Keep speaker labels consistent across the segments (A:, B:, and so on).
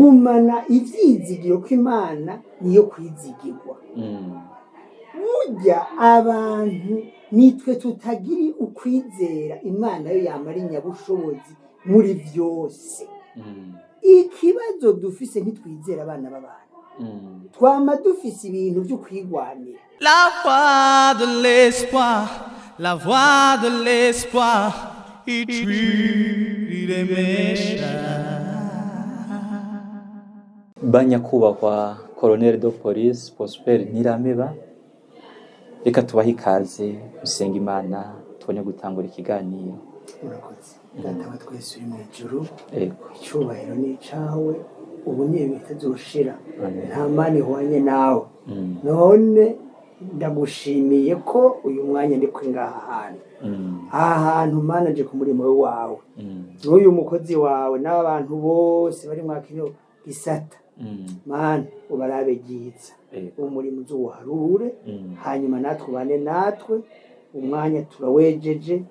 A: Gumana ivyizigiro ko Imana niyo kwizigirwa. Burya abantu nitwe tutagira ukwizera, Imana yo yamara inyabushobozi muri vyose. Ikibazo dufise, ntitwizera abana b'abantu. Twama dufise ibintu vyo kwigwanira.
B: La voix de l'espoir, la voix de l'espoir, ijwi riremesha.
C: Banyakubahwa Colonel de Police Prosper Ntirameba, reka tubahe ikaze, dusenga Imana tubone gutangura ikiganiro.
A: Urakoze. Data wa twese uri mu ijuru, icyubahiro ni icawe ubu niyo bitazoshira.
C: Amen.
A: Nta mana ihwanye nawe. None ndagushimiye ko uyu mwanya ndi kuri ngaha hantu, aha hantu Mana nje ku murimo wawe n'uyu mukozi wawe n'abantu bose bari mwa kino gisata. Mana, ubarabe ryiza. Umurimo uzuwuharure. Hanyuma natwe ubane natwe, umwanya turawejeje.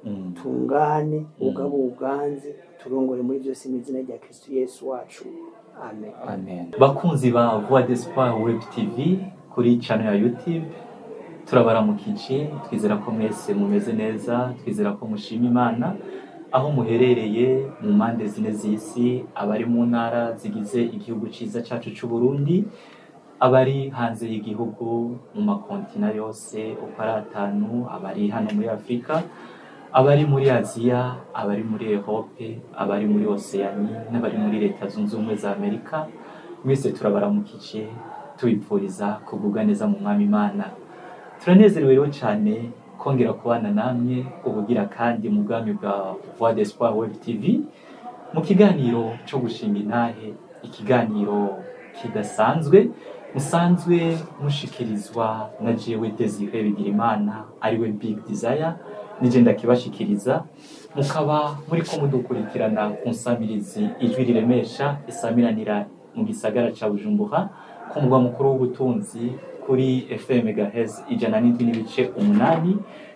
A: Tungane ugabo uganze, turongore muri byose, mu izina rya Kristo Yesu wacu, amen.
C: Amen. Bakunzi ba Voix d'Espoir Web TV kuri channel ya YouTube, turabaramukije. Twizera ko mwese mumeze neza, twizera ko mushima Imana aho muherereye mu mpande zine z'isi, abari mu ntara zigize igihugu ciza cacu c'u Burundi, abari hanze y'igihugu mu makontina yose uko ari atanu, abari hano muri Afurika, abari muri Aziya, abari muri Europe, abari muri Oceanie n'abari muri Leta Zunze Ubumwe za Amerika, mwese turabaramukije, tubipfuriza kugubwa neza mu Mwami Imana. Turanezerewe rero cyane kongera kubana namwe ubugira kandi mu bwami bwa Voix d'Espoir Web TV mu kiganiro cyo gushinga intahe, ikiganiro kidasanzwe musanzwe mushikirizwa na jewe Desire Bigirimana, ariwe Big Desire, nije ndakibashikiriza. Mukaba muriko mudukurikirana ku nsamirizi Ijwi Riremesha, isamiranira mu gisagara ca Bujumbura ku mugwa mukuru w'ubutunzi, kuri FM Gahez 107.8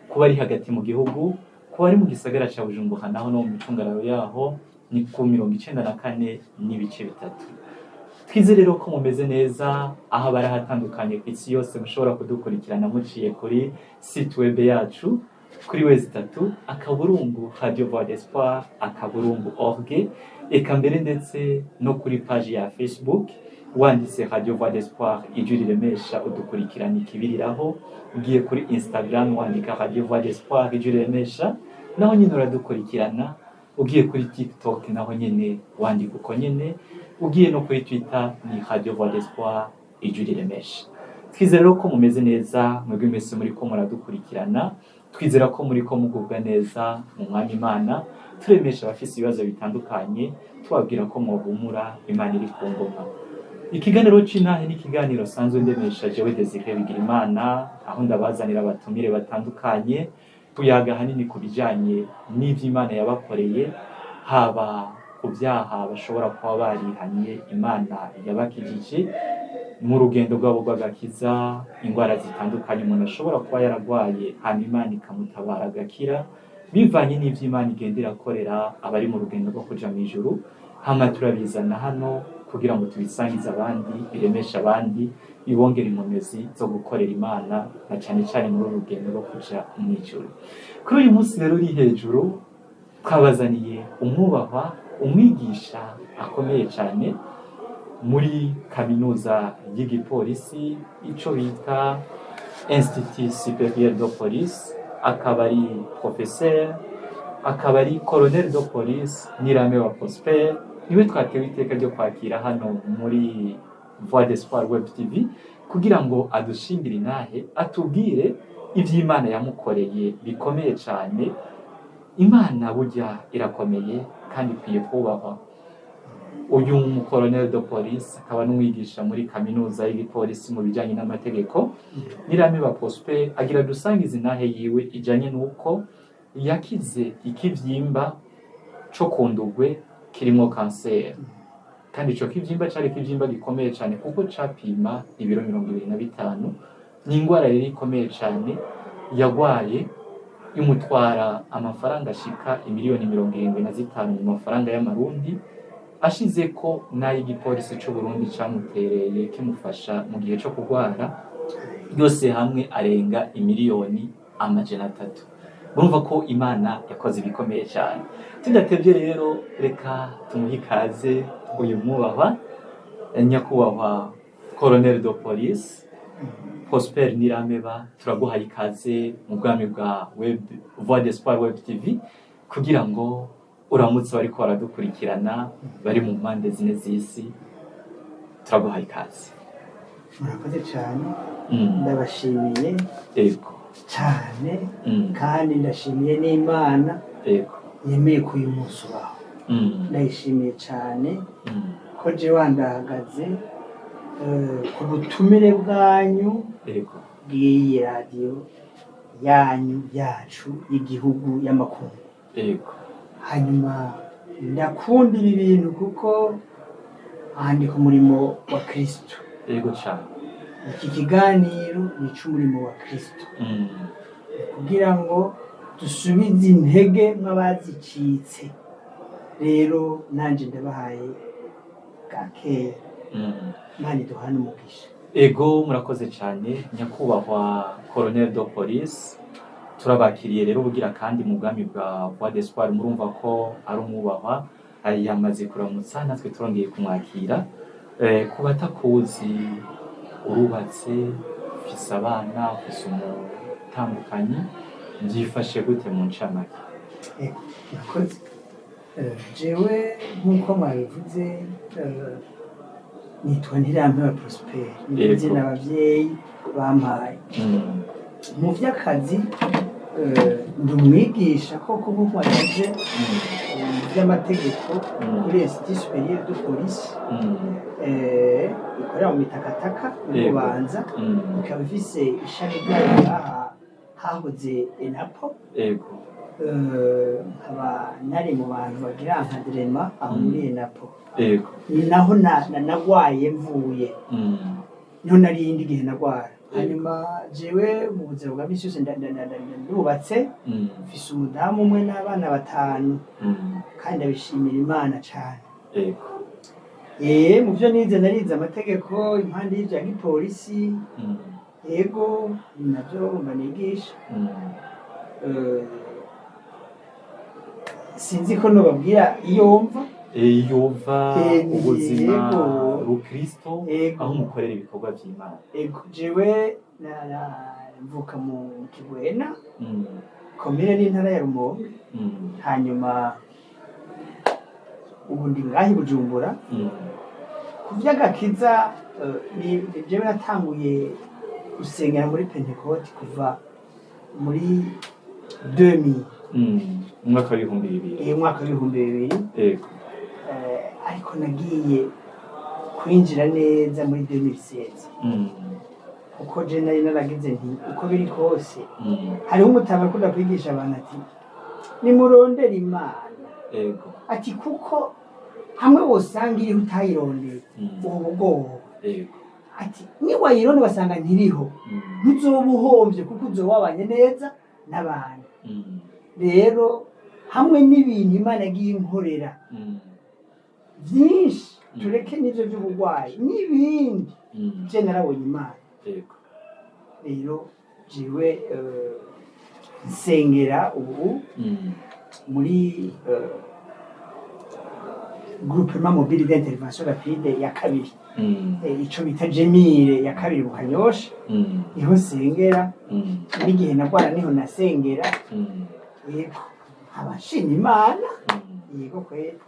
C: kuba ari hagati mu gihugu, kuba ari mu gisagara ca Bujumbura naho no mu micungararo yaho ni ku 94.3. Twizere rero ko mumeze neza aho abari ahatandukanye ku isi yose. Mushobora kudukurikirana muciye kuri site web yacu kuri www.radiovoixdespoir.org, eka mbere ndetse no kuri page ya Facebook. Wanditse Radio Voix d'Espoir, Ijwi Riremesha, udukurikirana ikibiriraho. Ugiye kuri Instagram wandika Radio Voix d'Espoir, Ijwi Riremesha, naho nyine uradukurikirana. Ugiye kuri TikTok naho nyine wandika uko nyine. Ugiye no kuri Twitter ni Radio Voix d'Espoir, Ijwi Riremesha. Twizera rero ko mumeze neza mwebwe mwese muri ko muradukurikirana. Twizera ko muri ko mugubwa neza mu Mwami Imana. Turemesha abafise ibibazo bitandukanye, tubabwira ko mwohumura, Imana iri ku ngoma. Ikiganiro c'intahe ni ikiganiro sanzwe ndemesha jewe Desire Bigirimana, aho ndabazanira abatumire batandukanye, tuyaga hanini ku bijanye n'ivy'Imana yabakoreye, haba ku byaha bashobora kuba barihanye Imana yabakijije mu rugendo rwabo rw'agakiza, indwara zitandukanye umuntu ashobora kuba yaragwaye hanyuma Imana ikamutabara agakira, bivanye n'ivyo Imana igenda irakorera abari mu rugendo rwo kuja mu ijuru. Hama turabizana hano kugira ngo tubisangize abandi, biremeshe abandi, bibongere inkomezi zo gukorera Imana na cane cane muri uru rugendo rwo kuja mu ijuru. Kuri uyu munsi rero uri hejuru, twabazaniye umwubahwa, umwigisha akomeye cyane muri kaminuza y'igipolisi, ico bita Institut Supérieur de Police, akaba ari professeur, akaba ari colonel de police Ntirameba Prosper. Niwe twatewe iteka ryo kwakira hano muri Voix d'Espoir Web TV kugira ngo adushingire intahe, atubwire ivy'Imana yamukoreye bikomeye cyane. Imana burya irakomeye kandi ikwiye kubahwa. Uyu mukoloneli de police akaba n'umwigisha muri kaminuza y'igipolisi mu bijyanye n'amategeko, Ntirameba Prosper, agira dusangiza intahe yiwe ijanye n'uko yakize ikivyimba co ku ndugwe kirimwo kanseri, kandi ico kivyimba cari ikivyimba gikomeye cane kuko capima ibiro 25. Ni ingwara rero ikomeye cane yagwaye, imutwara amafaranga ashika imiliyoni 75 mu mafaranga y'amarundi. Ashize ko n'ay'igipolisi c'u Burundi camutereye kimufasha mu gihe co kurwara, yose hamwe arenga 300 000 000. Murumva ko Imana yakoze ibikomeye cyane. Tudatevye rero, reka tumuhe ikaze uyu mwubahwa, nyakubahwa colonel de police Prosper Nirampeba. Turaguhaye ikaze mu bwami bwa web Voix d'Espoir Web TV, kugira ngo uramutse bariko baradukurikirana bari mu mpande zine z'isi. Turaguhaye ikaze.
A: Murakoze cyane. Ndabashimiye cyane. Kandi ndashimiye n'Imana yemeye ko uyu munsi ubaho. Ndayishimiye cyane ko jewe ndahagaze ku butumire bwanyu bw'iyi radiyo yanyu, yacu, y'igihugu, y'amakungu. Hanyuma ndakunda ibi bintu kuko aha ndi ku murimo wa Kristo.
C: Yego cyane.
A: Iki kiganiro ni ic'umurimo wa Kristo, kugira ngo dusubize intege mw'abazicitse. Rero nanje ndabahaye bwakeye. Imana iduhane umugisha.
C: Ego, murakoze cyane, nyakubahwa colonel de police. Turabakiriye rero ubugira kandi mu bwami bwa Voix d'Espoir. Murumva ko ari umwubahwa, yamaze kuramutsa, natwe turongeye kumwakira. Ku batakuzi, urubatse, ufise abana, ufise umutambukanyi, byifashe gute mu ncamake?
A: Ego, murakoze. Jewe nk'uko mwabivuze, nitwa Ntirampeba Prosper, niryo zina abavyeyi bampaye. Mu vy'akazi, ndi umwigisha koko nk'uko mwabivuze, mu vy'amategeko kuri Institut Supérieur de Police, ikorera mu Mitakataka mu Bubanza, ikaba ifise ishami ryayo ngaha hahoze ENAPO. Nkaba nari mu bantu bagira encadrement aho muri ENAPO. Ni naho nagwaye mvuye, niho nari indi gihe nagwara. Hanyuma jewe mu buzima bwa misi yose ndubatse, mfise umudamu umwe n'abana batanu, kandi ndabishimira Imana cane. Mu byo nize, narize amategeko impande y'ivya gipolisi. Yego, ni navyo mba nigisha. Sinzi ko nobabwira iyo mva.
C: Yova ubuzima rukristo, aho mukorera ibikorwa vy'Imana.
A: Ego, jewe mvuka mu Kigwena, komine n'intara ya Rumonge. Hanyuma ubu ndi ngaha i Bujumbura. Ku vy'agakiza, ni jewe natanguye gusengera muri Pentecote kuva muri 2000.
C: Umwaka w'2000.
A: Umwaka w'2000. Ariko nagiye kwinjira neza muri 2016, kuko je nari naragize nti uko biri kose, hariho umutama akunda kwigisha abantu ati: "Nimurondere Imana." Ati: "Kuko hamwe wosanga iriho utayirondeye, ubu bugobo." Ati: "Niwayirondera ugasanga ntiriho, ntuzoba uhombye kuko uzoba wabanye neza n'abantu." Rero hamwe n'ibintu Imana yagiye inkorera byinshi, tureke n'ivyo by'uburwayi n'ibindi, je narabonye Imana. Rero jewe nsengera ubu muri groupement mobile d'intervention rapide ya kabiri, ico bita GMIR ya kabiri mu Kanyosha, niho nsengera. N'igihe nagwara niho nasengera. Yego, nkaba nshima Imana. Yego kweri.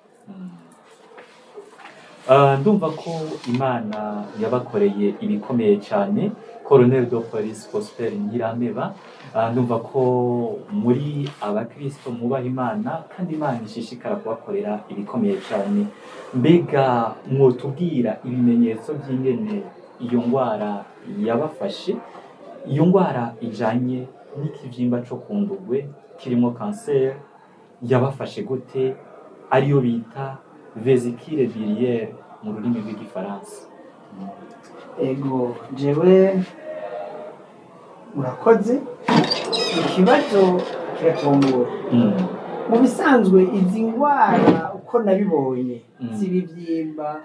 C: Ndumva ko Imana yabakoreye ibikomeye cyane, colonel de police Prosper Nyirameba. Ndumva ko muri abakristo mwubaha Imana, kandi Imana ishishikara kubakorera ibikomeye cyane. Mbega mwotubwira ibimenyetso by'ingene iyo ndwara yabafashe, iyo ndwara ijanye n'ikivyimba co ku ndugwe kirimo kanseri yabafashe gute, ariyo bita vésicule biliaire mu rurimi rw'igifaransa?
A: Ego, jewe murakoze, ikibazo kiratombora. Mu bisanzwe izi ndwara uko Uko nabibonye, z'ibibyimba,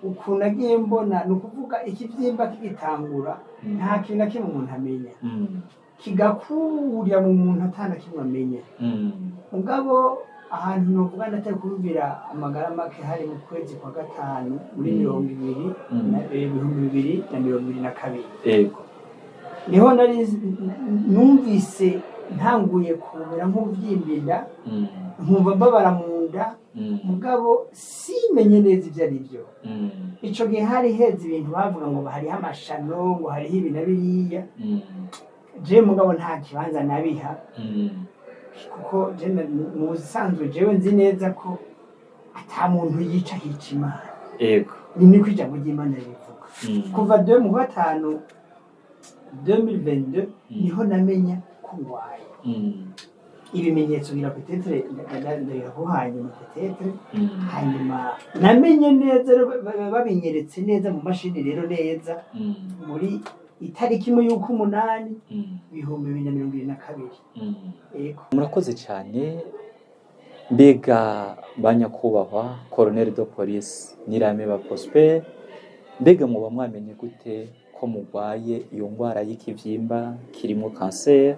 A: ukuntu nagiye mbona, ni ukuvuga ikibyimba kigitangura, nta kintu na kimwe umuntu amenya, kigakurira mu muntu ata na kimwe amenya. Mugabo ahantu novuga ndatari kumvira amagara make, hari mu kwezi kwa gatanu muri 20 na 2022. Niho nari numvise ntanguye kumera nk'uvyimba inda, nkumva mbabara mu nda, mugabo simenye neza ivyo ari byo. Ico gihe hari heza ibintu bavuga ngo hariho amashano, ngo hariho ibi na biriya. Je mugabo nta kibanza nabiha, kuko je mu busanzwe jewe nzi neza ko ata muntu yica hica Imana. Ni niko ijambo ry'Imana ribivuga. Kuva de mu gatanu 2022 niho namenya ko ngwaye. Ibimenyetso ngira peut-être ndabiraho hanyuma, peut-être hanyuma namenye neza rero, babinyeretse neza mu mashini rero neza, muri itariki 1 y'uko 8, 2022. Yego.
C: Murakoze cyane. Mbega ba nyakubahwa colonel de police Ntirameba Prosper, mbega muba mwamenye gute ko murwaye iyo ndwara y'ikivyimba kirimo kanseri?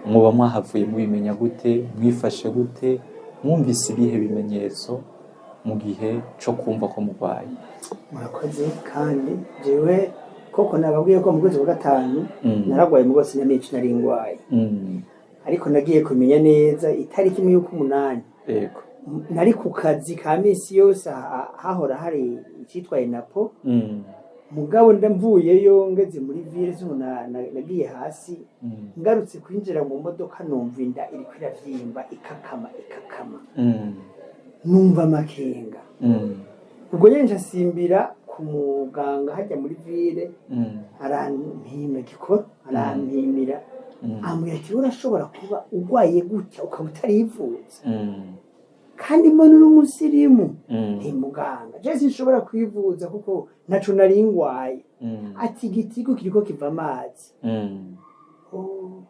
C: Muba mwahavuye mubimenya gute? Mwifashe gute? Mwumvise ibihe bimenyetso mu gihe co kumva ko murwaye?
A: Murakoze. Kandi jewe koko nababwiye ko mu kwezi kwa gatanu naragwaye, mu rwose sinamenye nari ngwaye, ariko nagiye kumenya neza itariki 1 y'uko 8. Nari ku kazi ka misi yose, hahora hari icyitwa ENAPO. Mugabo ndamvuyeyo ngeze muri ville, so nagiye hasi, ngarutse kwinjira mu modoka, numva inda iriko iravyimba, ikakama, ikakama. Numva amakenga. Ubwo nyene nca ku muganga hajya muri ville, arampima gikoro, arampimira, ambwira ati: "Urashobora kuba urwaye gutya ukaba utarivuza, kandi mbona uri umusirimu." Nti: "Muganga, je sinshobora kwivuza kuko ntaco nari ngwaye." Ati: "Igitigu kiriko kiva amazi." Oh,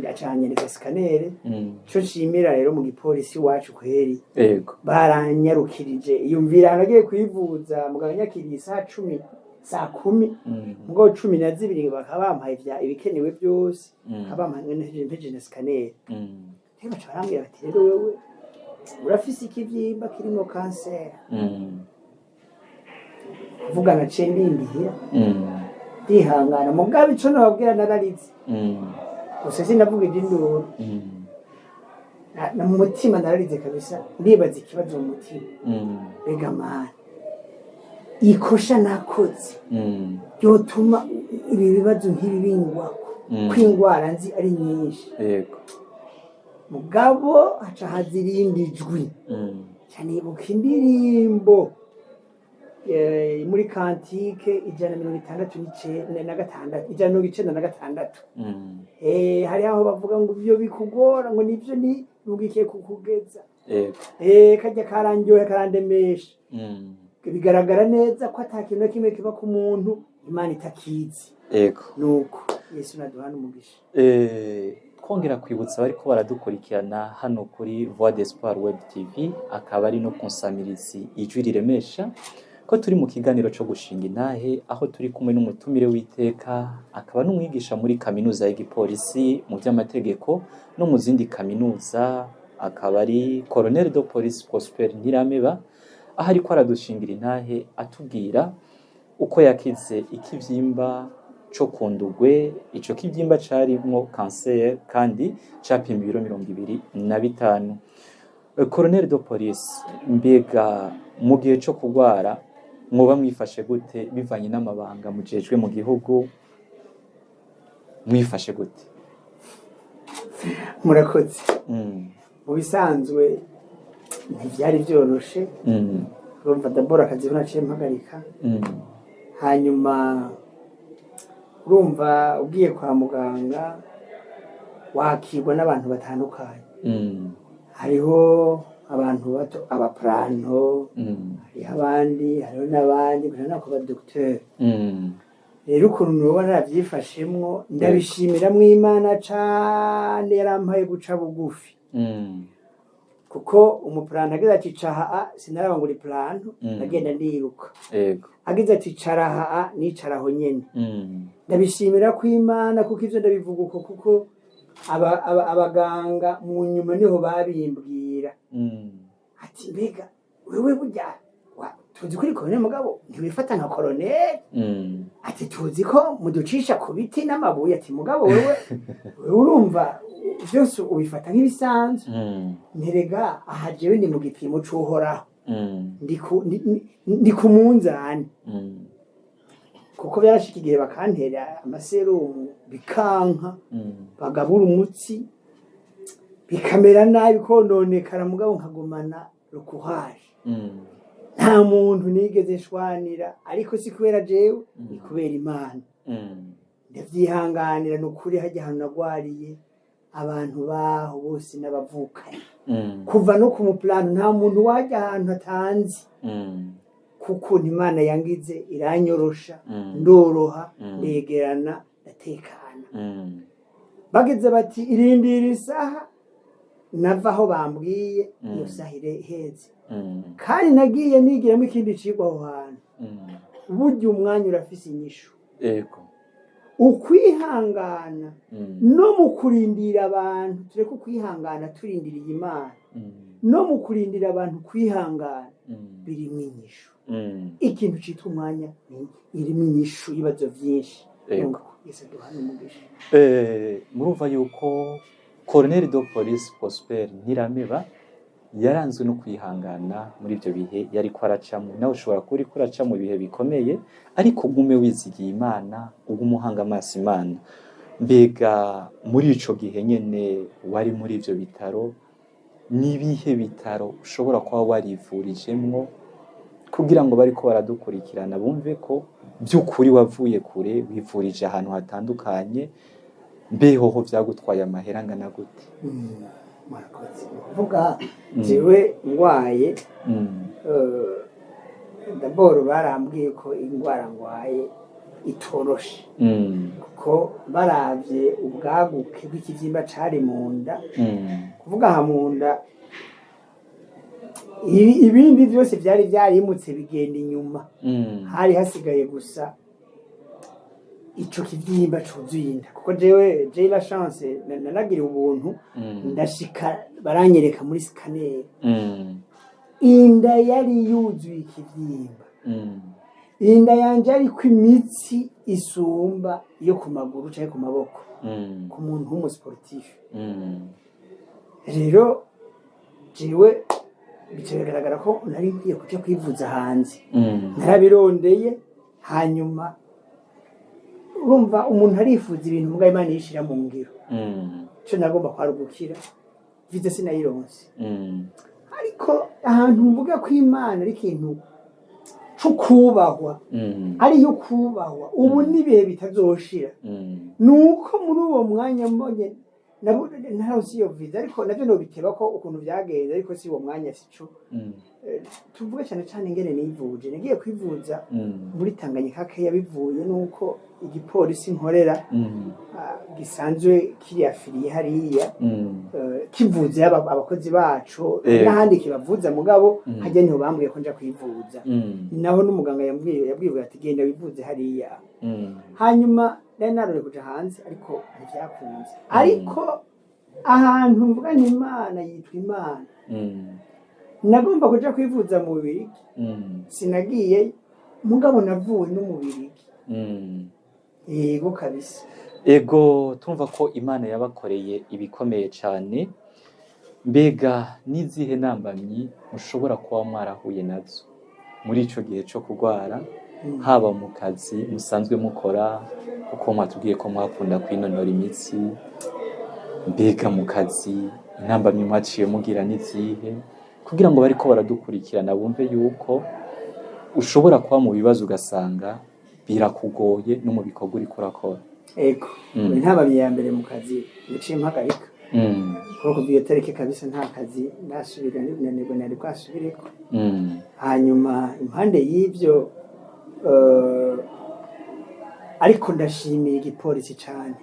A: acanyereka scanner. Ico nshimira rero mu gipolisi iwacu kweri, baranyarukirije. Yumvira nagiye kwivuza, muganga nyakiriye isaha 10, saa 10, mugabo 12 bakaba bampaye ibikenewe byose, bakaba bampaye mpejeje na scanner. Rero baca barambwira bati: "Rero wewe urafise ikivyimba kirimo kanseri." Kuvuga naciye ndindihira, ndihangana. Mugabo ico nababwira, nararize, gusa sinavuga ivy'induru. Na mu mutima nararize kabisa, ndibaza ikibazo mu mutima: mbega Mana, ikosha nakoze ryotuma ibi bibazo nk'ibi bingwako, ko ingwara nzi ari nyinshi? Mugabo haca haza irindi jwi, ca nibuka indirimbo muri cantique 166, 196. Hariho aho bavuga ngo ibyo bikugora ngo nivyo ni rugikiye kukugeza. Karya karandyohe, karandemesha. Bigaragara neza ko ata kintu na kimwe kiba ku muntu Imana itakizi. Nuko Yesu naduhana umugisha.
C: Twongera kwibutsa bariko baradukurikirana hano kuri Voix d'Espoir Web TV, akaba ari no kunsamirizi Ijwi Riremesha, ko turi mu kiganiro co gushinga intahe, aho turi kumwe n'umutumire w'iteka, akaba n'umwigisha muri kaminuza y'igipolisi mu vy'amategeko no mu zindi kaminuza, akaba ari Colonel de Police Prosper Ntirameba, aho ariko aradushingira intahe atubwira uko yakize ikivyimba co ku ndugwe. Ico kivyimba carimwo kanseri kandi capima ibiro 25. Colonel de Police, mbega mu gihe co kurwara mwoba mwifashe gute bivanye n'amabanga mujejwe mu gihugu? Mwifashe gute?
A: Murakoze. Mu bisanzwe ntivyari vyoroshe. Urumva, d'abord akazi naciye mpagarika. Hanyuma urumva ugiye kwa muganga wakirwa n'abantu batandukanye. Hariho abantu bato, abapuranto, hariho abandi, hariho n'abandi gusa no kuba dogiteri. Rero ukuntu noba naravyifashemwo, ndabishimiramwo Imana cane, yarampaye guca bugufi. Kuko umuplanto agize ati caha, sinaraba ngo uri planto, nagenda ndiruka. Agize ati caraha, nicaraho nyene. Ndabishimira ko Imana, kuko ivyo ndabivuga uko kuko abaganga mu nyuma niho babimbwira ati: "Mbega wewe burya tuzi ko uri koroneli, mugabo ntiwifata nka koroneli." Ati: "Tuzi ko muducisha ku biti n'amabuye." Ati: "Mugabo wewe urumva byose ubifata nk'ibisanzwe." Nterega aha jewe ndi mu gipimo c'Uhoraho. Ndi ku munzani. Kuko byarashika igihe bakantera amaserumu bikanka, bagabura umutsi bikamera nabi, kononekara, mugabo nkagumana rukuhaje. Nta muntu nigeze nshwanira, ariko si kubera jewe, ni kubera Imana. Ndavyihanganira. Ni ukuri, hajya ahantu nagwariye, abantu baho bose n'abavukanye. Kuva no ku muplano, nta muntu wajya ahantu atanzi, kuko Imana yangize iranyorosha, ndoroha, ndegerana, ndatekana. Bageze bati: "Irindira isaha." Nava aho bambwiye, iyo saha iheze. Kandi nagiye nigiramo ikindi cigwa aho hantu. Burya umwanya urafise inyishu. Ukwihangana no mu kurindira abantu, tureke ukwihangana turindiriye Imana, no mu kurindira abantu kwihangana birimo inyishu. Ikintu citwa umwanya irimo inyishu y'ibibazo vyinshi. Yesu aduhane umugisha.
C: Murumva yuko Colonel de Police Prosper Ntirameba yaranzwe no kwihangana muri ibyo bihe yariko aracamo. Nawe ushobora kuba uriko uraca mu bihe bikomeye, ariko ugume wizigiye Imana, ugume uhanga amaso Imana. Mbega muri ico gihe nyene wari muri ivyo bitaro, n'ibihe bitaro ushobora kuba warivurijemwo, kugira ngo bariko baradukurikirana bumve ko by'ukuri wavuye kure, wivurije ahantu hatandukanye? Mbehoho vyagutwaye amahera angana gute?
A: Murakoze. Ni ukuvuga jewe ngwaye, d'abord barambwiye ko ingwara ngwaye itoroshe, kuko baravye ubwaguke bw'ikivyimba cari mu nda, kuvuga aha mu nda, ibindi vyose vyari vyarimutse bigenda inyuma, hari hasigaye gusa ico kivyimba cuzuye inda. Kuko jewe j'ai la chance, nanagira ubuntu, ndashika baranyereka muri scanner, inda yari yuzuye ikivyimba. Inda yanje ariko imitsi isumba iyo ku maguru canke ku maboko, ku muntu w'umusportif. Rero jewe bica bigaragara ko nari nkwiye kuja kwivuza hanze. Narabirondeye. Hanyuma urumva umuntu arifuza ibintu, mugabo Imana yishira mu ngiro. Ico nagomba kwari ugukira. Visa sinayironse, ariko ahantu mvuga ko Imana ari ikintu co kubahwa, ariyo kubahwa ubu n'ibihe bitazoshira, nuko muri uwo mwanya mbonye ntaronse iyo visa, ariko navyo nobiteba ko ukuntu vyagenze, ariko si uwo mwanya, sico. Tuvuge cyane cyane ingene nivuje. Nagiye kwivuza muri Tanganyika keya, bivuye nuko igipolisi nkorera, gisanzwe kiri affilié hariya, kivuze abakozi bacu, n'ahandi kibavuza, mugabo hajya niho bambwiye ko nja kwivuza. Ni naho n'umuganga yambwiye, yabwiye ati: "Genda wivuze hariya." Hanyuma nari narore kuja hanze, ariko ntivyakunze. Ariko ahantu mvuga ni Imana yitwa Imana, nagomba kuja kwivuza mu Bubirigi, sinagiye, mugabo navuwe no mu Bubirigi. Yego kabisa.
C: Ego, tumva ko Imana yabakoreye ibikomeye cyane. Mbega n'izihe ntambamyi mushobora kuba mwarahuye nazo muri ico gihe co kurwara, haba mu kazi musanzwe mukora, kuko mwatubwiye ko mwakunda kwinonora imitsi? Mbega mu kazi intambamyi mwaciye mugira n'izihe, kugira ngo bariko baradukurikirana bumve yuko ushobora kuba mu bibazo ugasanga birakugoye no mu bikorwa uriko urakora?
A: Ego. Intambamyi ya mbere mu kazi, naciye mpagarika, kuko kuva iyo tariki kabisa nta kazi ndasubira, nanirwa nari bwasubireko. Hanyuma impande y'ivyo, Ariko ndashimiye igipolisi cane,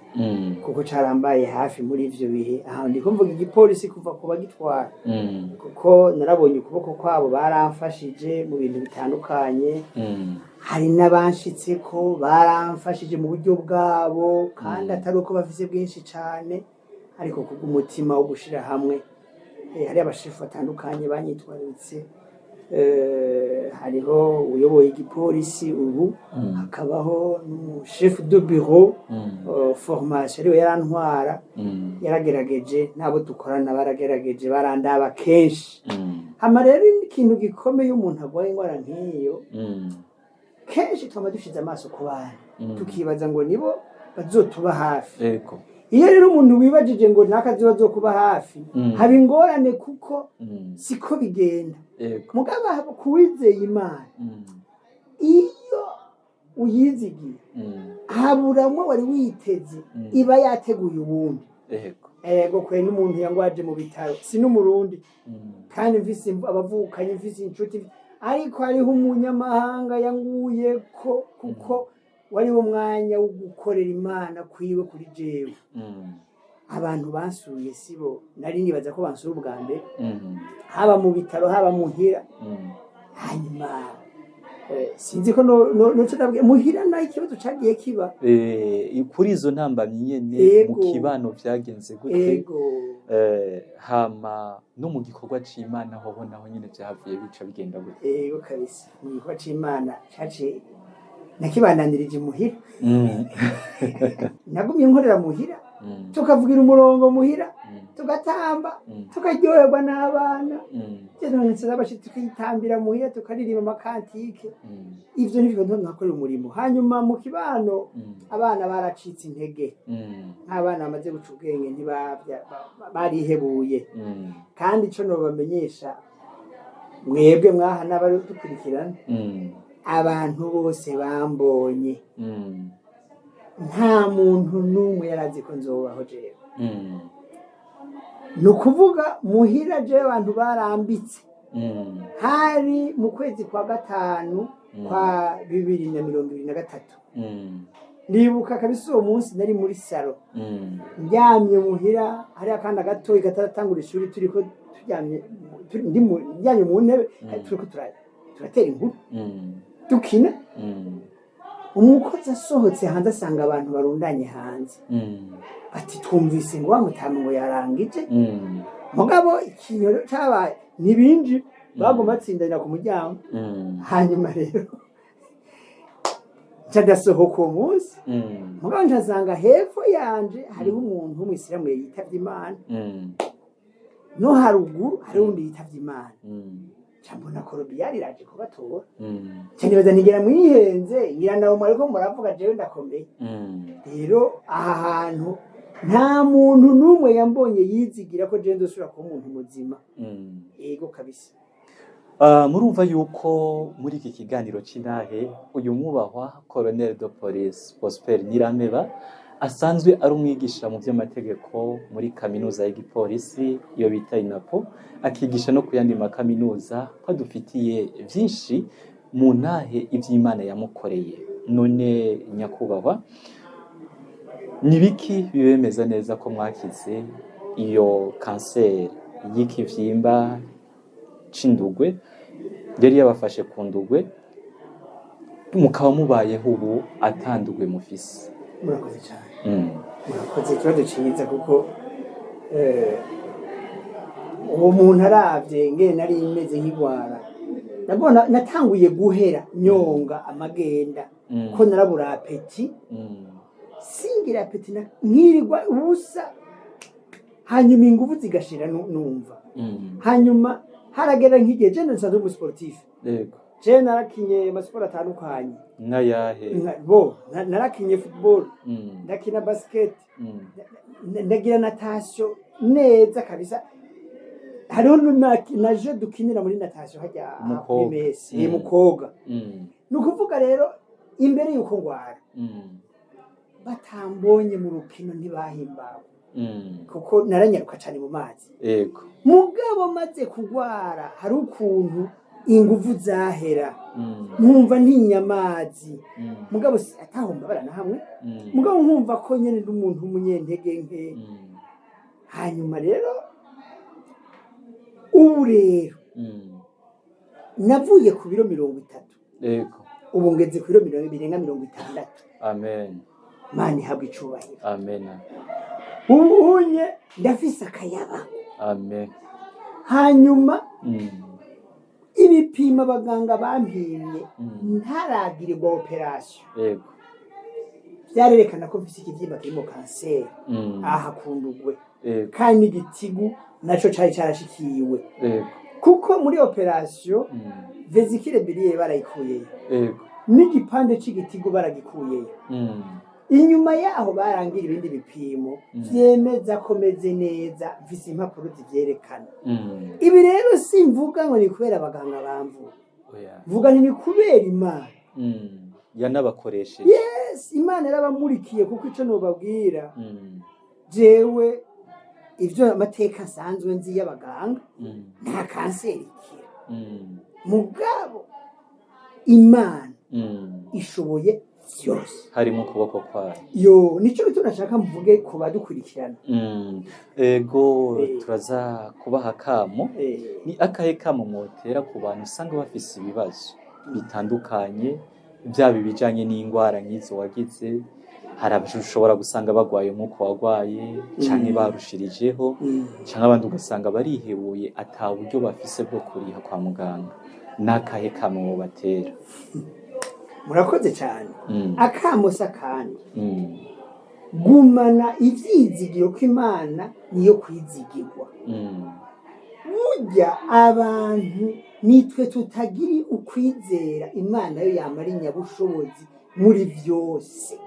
A: kuko carambaye hafi muri ivyo bihe. Aha ndiko mvuga igipolisi kuva ku bagitwara, kuko narabonye ukuboko kwabo, baramfashije mu bintu bitandukanye. Hari n'abanshitse ko baramfashije mu buryo bwabo, kandi atari uko bafise bwinshi cane, ariko kubw'umutima wo gushira hamwe. Hari abashefu batandukanye banyitwararitse. Hariho uyoboye igipolisi ubu, hakabaho n'umushefu de bureau formation, ariwe yarantwara. Yaragerageje, n'abo dukorana baragerageje, barandaba kenshi. Hama rero ikintu gikomeye, umuntu arwaye ingwara nk'iyo, kenshi twama dushize amaso ku bantu, tukibaza ngo nibo bazotuba hafi. Iyo rero umuntu wibajije ngo nakazi bazokuba hafi, haba ingorane, kuko siko bigenda. Mugabo kuwizeye Imana, iyo uyizigiye, haburamwo wari witeze, iba yateguye uwundi. Ego kwe, n'umuntu yangwaje mu bitaro si n'Umurundi, kandi mfise abavukanyi, mfise inshuti, ariko hariho umunyamahanga yanguye ko, kuko wari wo mwanya wo gukorera Imana kwiwe kuri jewe. Abantu bansuye sibo nari nibaza ko bansura ubwa mbere, haba mu bitaro, haba muhira. Hanyuma sinzi ko noco ndabwiye muhira naho ikibazo cagiye kiba.
C: Kuri izo ntambamyi nyene, mu kibano vyagenze gute? Hama no mu gikorwa c'Imana hoho naho nyene vyahavuye bica bigenda gute?
A: Ego kabisa, mu gikorwa c'Imana caciye nakibandanirije muhira. Nagumye nkorera muhira, tukavugira umurongo muhira, tugatamba, tukaryoherwa n'abana, abashitsi tukitambira muhira, tukaririmba ama cantiques. Ivyo nivyo ntakorera umurimo. Hanyuma mu kibano, abana baracitse intege, nk'abana bamaze guca ubwenge, barihebuye. Kandi ico nobamenyesha mwebwe mwaha n'abari dukurikirana, abantu bose bambonye, nta muntu n'umwe yarazi ko nzobaho jewe. Ni ukuvuga muhira jewe abantu barambitse. Hari mu kwezi kwa gatanu kwa 2023. Ndibuka kabisa uwo munsi nari muri salon, ndyamye muhira, hari akana gatoyi kataratangura ishuri, turiko turyamye, ndyamye mu ntebe, turiko turatera inkuru, dukina. Umukozi asohotse hanze asanga abantu barundanye hanze, ati: "Twumvise ngo wa mutama ngo yarangije." Mugabo ikintu rero cabaye, ntibinji, baguma batsindanira ku muryango. Hanyuma rero nca ndasohoka uwo munsi, mugabo ncasanga hepfo yanje hariho umuntu w'umwisilamu yitavye Imana, no haruguru hariho uwundi yitavye Imana. Nca mbona corbillard iraje kubatora. Nca nibaza ntigera mwihenze, ngira nawe mwariko muravuga, jewe ndakomeye. Rero aha hantu nta muntu n'umwe yambonye yizigira ko jewe ndosubira kuba umuntu muzima. Yego kabisa.
C: Murumva yuko muri iki kiganiro c'intahe, uyu mwubahwa Colonel de Police Prosper Nirampeba, asanzwe ari umwigisha mu vy'amategeko muri kaminuza y'igipolisi iyo bita INAPO, akigisha no ku yandi makaminuza, ko adufitiye vyinshi mu ntahe ivy'Imana yamukoreye. None nyakubahwa, ni biki bibemeza neza ko mwakize iyo kanseri y'ikivyimba c'indugwe yari yabafashe ku ndugwe, mukaba mubayeho ubu atandugwe mufise?
A: Murakoze cyane. Murakoze, ikibazo ciza, kuko uwo muntu aravye ngene nari meze nk'igwara, nabona natanguye guhera nyonga amagenda, ko narabura appétit, singira appétit, nkirirwa ubusa, hanyuma inguvu zigashira, numva. Hanyuma haragera nk'igihe, je nsanzwe umu sportif, je narakinye amasiporo atandukanye.
C: N'ayahe?
A: Bo narakinye football, ndakina basket, ndagira natation neza kabisa. Hariho na je dukinira muri natation hajya
C: Mu
A: kuri
C: koga.
A: Mesi mu koga. Ni ukuvuga rero imbere yuko ngwara, batambonye mu rukino ntibahimbawe, kuko naranyaruka cyane mu mazi. Mugabo maze kugwara, hari ukuntu Inguvu zahera, nkumva ntinya amazi. Mugabo ataho mbabara na hamwe. Mugabo nkumva ko nyene ndi umuntu w'umunyentege nke. Hanyuma rero ubu rero navuye ku biro 30, ubu ngeze ku biro mirongo birenga 60.
C: Amen.
A: Mana ihabwa icubahiro.
C: Amen.
A: Ubu unye ndafise akayaba.
C: Amen.
A: Hanyuma ibipimo abaganga bampimye ntaragirirwa opération vyarerekana ko mfise ikivyimba kirimo kanseri aha kundugwe, kandi n'igitigu naco cari carashikiwe, kuko muri opération vésicule biliaire barayikuyeyo, n'igipande c'igitigu baragikuyeyo. Inyuma yaho barangira ibindi bipimo vyemeza ko meze neza, mfise impapuro zivyerekana. Ibi rero simvuga ngo ni kubera abaganga bamvura.
C: Oya.
A: Mvuga nti ni kubera Imana.
C: Yanabakoresheje.
A: Yes, Imana yarabamurikiye, kuko ico nobabwira, jewe ivyo amateka nsanzwe nzi y'abaganga, nta kanseri ikira. Mugabo Imana ishoboye vyose.
C: Harimo ukuboko kwayo.
A: Yo, nico gituma nashaka mvuge ku badukurikirana.
C: Ego, turaza kubaha akamo. Ni akahe kamo mwotera ku bantu usanga bafise ibibazo bitandukanye, byaba ibijanye n'indwara nk'izo wagize? Hari abashobora gusanga bagwaye nk'uko wagwaye, canke barushirijeho, canke abandi ugasanga barihebuye, ata buryo bafise bwo kuriha kwa muganga. Ni akahe kamo mwobatera?
A: Murakoze cyane. Akamo si akandi: gumana ivyizigiro ko Imana niyo kwizigirwa. Burya abantu nitwe tutagira ukwizera, Imana yo yamara inyabushobozi muri vyose.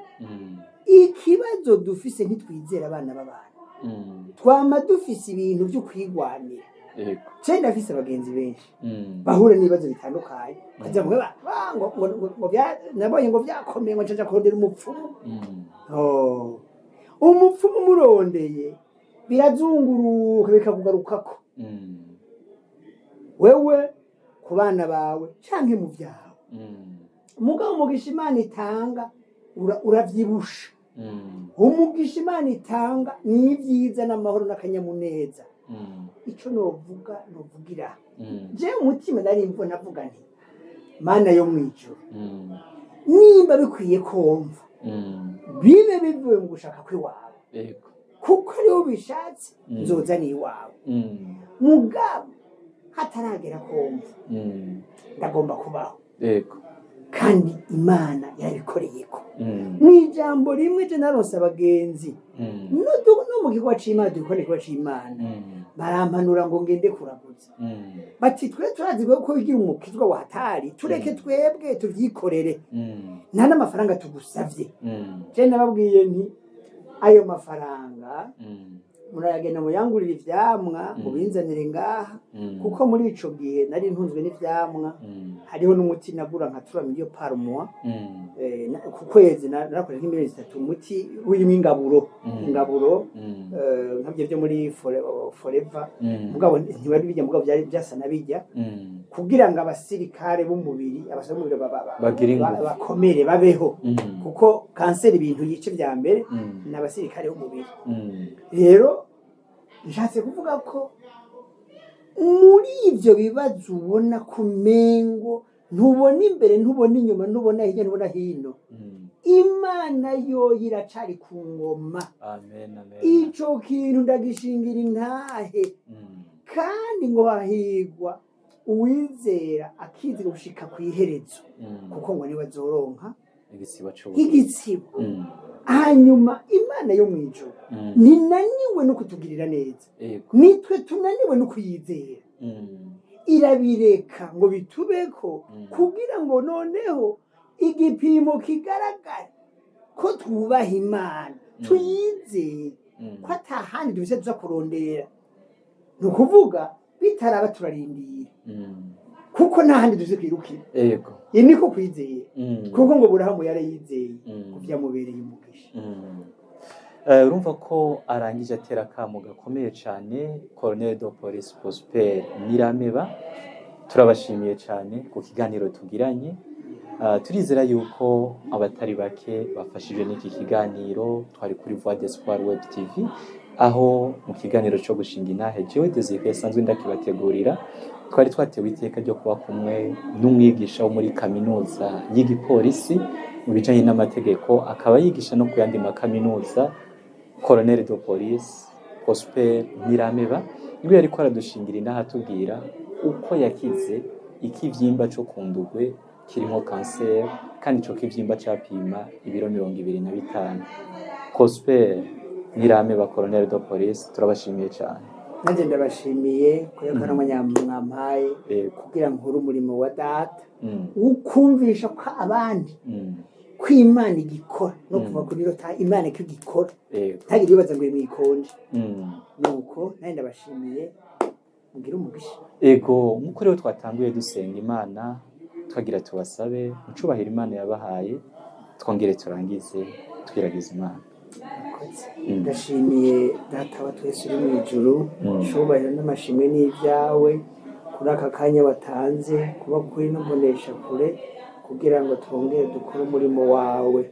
A: Ikibazo dufise, ntitwizera abana b'abantu. Twama dufise ibintu vyo kwigwanira. Ce ndafise abagenzi benshi bahura n'ibibazo bitandukanye, kaza ngo nabonye ngo vyakomeye, ngo ncaja kurondera umupfumu. Oh. Umupfumu umurondeye birazunguruka bikakugarukako, wewe ku bana bawe canke mu vyawe. Mugabo umugisha Imana itanga uravyibusha. Umugisha Imana itanga ni ibyiza n'amahoro n'akanyamuneza. Ico novuga, novugira jewe umutima nari mvo navuga nti: "Mana yo mw'ijuru, nimba bikwiye komva, bibe bivuye mu gushaka kw'iwawe, kuko ariwo bishatse, nzoza n'iwawe." Mugabo hataragera komva, ndagomba kubaho. Kandi Imana yarabikoreyeko. Mu ijambo rimwe, je naronse abagenzi no mu gikorwa c'Imana, dukora igikorwa c'Imana, barampanura ngo ngende kuraguza. Bati: "Twe turazi ko wigira umukizwa wa hatari, tureke twebwe tuvyikorere, nta n'amafaranga tugusavye." Je nababwiye nti: "Ayo mafaranga murayagenda muyangurire ivyamwa, mubinzanire ngaha." Kuko muri ico gihe nari ntunzwe n'ivyamwa. Hariho n'umuti nagura nka 3 millions par mois. Ku kwezi narakoze nk'imiliyoni 3, umuti urimo ingaburo, ingaburo, nkabyo byo muri Forever. Mugabo ntiwari bijya, mugabo byari byasa na bijya, kugira ngo abasirikare b'umubiri, abasirikare b'umubiri
C: Bagire ingufu.
A: bakomere, babeho, kuko kanseri ibintu yice vya mbere ni abasirikare b'umubiri. Rero nshatse kuvuga ko muri ivyo bibazo ubona kumengo ntubona imbere, ntubona inyuma, ntubona hirya, ntubona hino, Imana yo iracari ku ngoma.
C: Amen, amen.
A: Ico kintu ndagishingira intahe. Kandi ngo hahigwa uwizera akizira gushika kw'iherezo, kuko ngo niwe azoronka
C: igisibo c'ubugingo.
A: Igitsibo. Hanyuma Imana yo mw'ijuru ntinaniwe no kutugirira neza. Nitwe tunaniwe no kuyizera. Irabireka ngo bitubeko, kugira ngo noneho igipimo kigaragare ko twubaha Imana, tuyizeye, ko atahandi dufise tuza kurondera. Ni ukuvuga bitaraba turarindira, kuko nta handi dufise twirukira. Iyi niko kwizera, kuko ngo Burahamu yarayizeye, vyamubereye umugisha.
C: Urumva ko arangije atera akamo gakomeye cyane, Colonel de Police Prosper Nirameba. Turabashimiye cyane ku kiganiro tugiranye. Turizera yuko abatari bake bafashijwe n'iki kiganiro. Twari kuri Voix d'Espoir Web TV, aho mu kiganiro cyo gushinga intahe jewe Desire yasanzwe ndakibategurira. Twari twatewe iteka ryo kuba kumwe n'umwigisha wo muri kaminuza y'igipolisi mu bijanye n'amategeko, akaba yigisha no ku yandi makaminuza, Colonel de Police Prosper Ntirameba. Niwe yariko aradushingira intahe atubwira uko yakize ikivyimba co ku ndugwe kirimo kanseri, kandi ico kivyimba capima ibiro 25. Prosper Ntirameba, Colonel de Police, turabashimiye cyane.
A: Nanjye ndabashimiye kubera ko n'umwanya mwampaye kugira nkore umurimo wa data ukumvisha ko abandi ko Imana igikora no kuva kuri rota Imana ko igikora, ntagire ibibaza ngo iri mwikonje. Nuko nanjye ndabashimiye, mugire umugisha.
C: Ego, nk'uko rero twatanguye dusenga Imana, twagira tubasabe mucubahiro Imana yabahaye, twongere turangize twiragiza Imana.
A: Murakoze. Ndashimiye Data wa twese uri mu ijuru. Icubahiro n'amashimwe n'ibyawe kuri aka kanya watanze kuba kuri no kure kugira ngo twongere dukore umurimo wawe,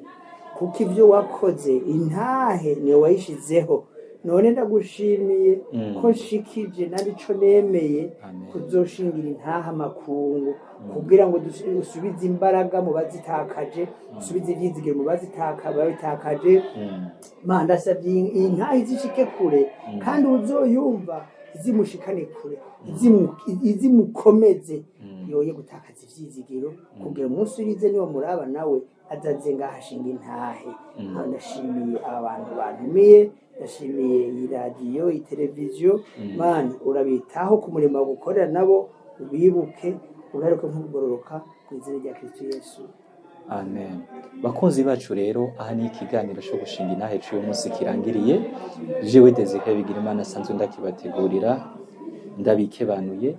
A: kuko ibyo wakoze intahe niwe wayishizeho. None ndagushimiye ko nshikije narico nemeye
C: Amen.
A: kuzoshingira intahe amakungu kugira ngo usubize imbaraga mu bazitakaje, usubize ivyizigiro mu babitakaje. Mana, ndasabye iyi ntahe izishike kure, kandi uzoyumva izimushikane kure, izimukomeze, yoye gutakaza ivyizigiro, kugira umunsi urize niwo muraba nawe azaze ngaho ashinga intahe. Aho ndashimiye aba bantu bantumiye, ndashimiye iyi radiyo, iyi televiziyo. Mana, urabitaho ku murimo gukorera, nabo ubibuke, ugaruke nk'ugororoka mu izina rya Kristo Yesu.
C: Amen. Bakunzi bacu rero, aha ni ikiganiro cyo gushinga intahe cy'uyu munsi kirangiriye. Jewe Desire Bigirimana asanzwe ndakibategurira, ndabikebanuye.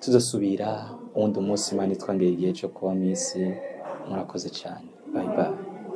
C: Tuzosubira uwundi munsi Imana itwongeye igihe cyo kuba mw'isi. Murakoze cyane. Bye bye.